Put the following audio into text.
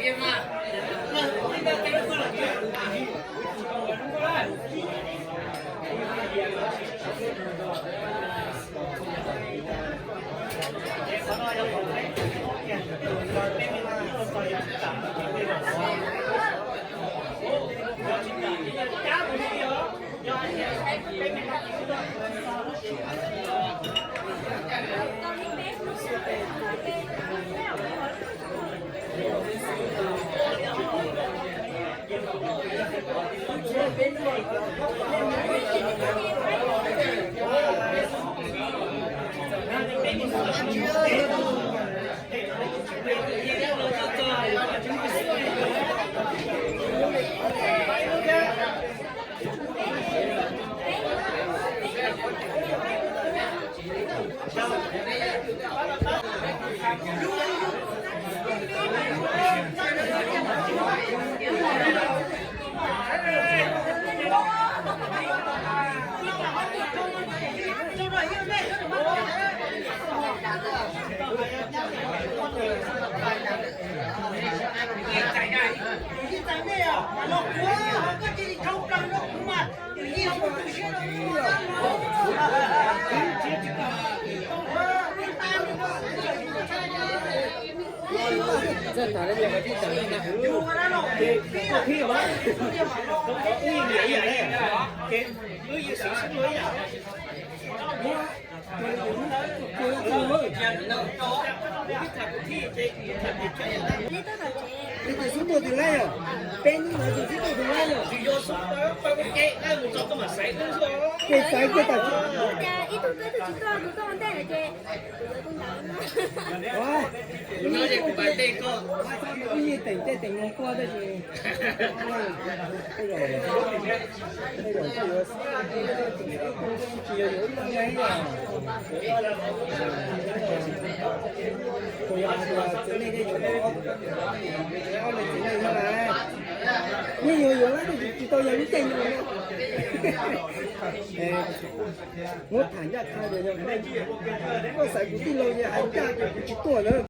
Neb twb xub tuaj tus laib yom? Peb hnub no twb xub tuaj tus laib yom? Ces xaiv kiag tam sim. Ib tug twb tsis tuaj, tus tuaj ua ntej lawm ces kuv yuav tus ntawd. Wb yeej teem tej teem no tuaj tab sis tej zaum tej zaum tsis yuav, tsis yog yuav ib leeg, kuv yog hais tias txiv neej tej yuav ob leeg txiv neej no na, yeej yuav yuav lawm tab sis tsis tau yog lub caij nyoog no. Muab tham ncaj qha tias yog koj xaiv kuv tij laug ces hais ncaj tias kuv tsis tuaj lawm.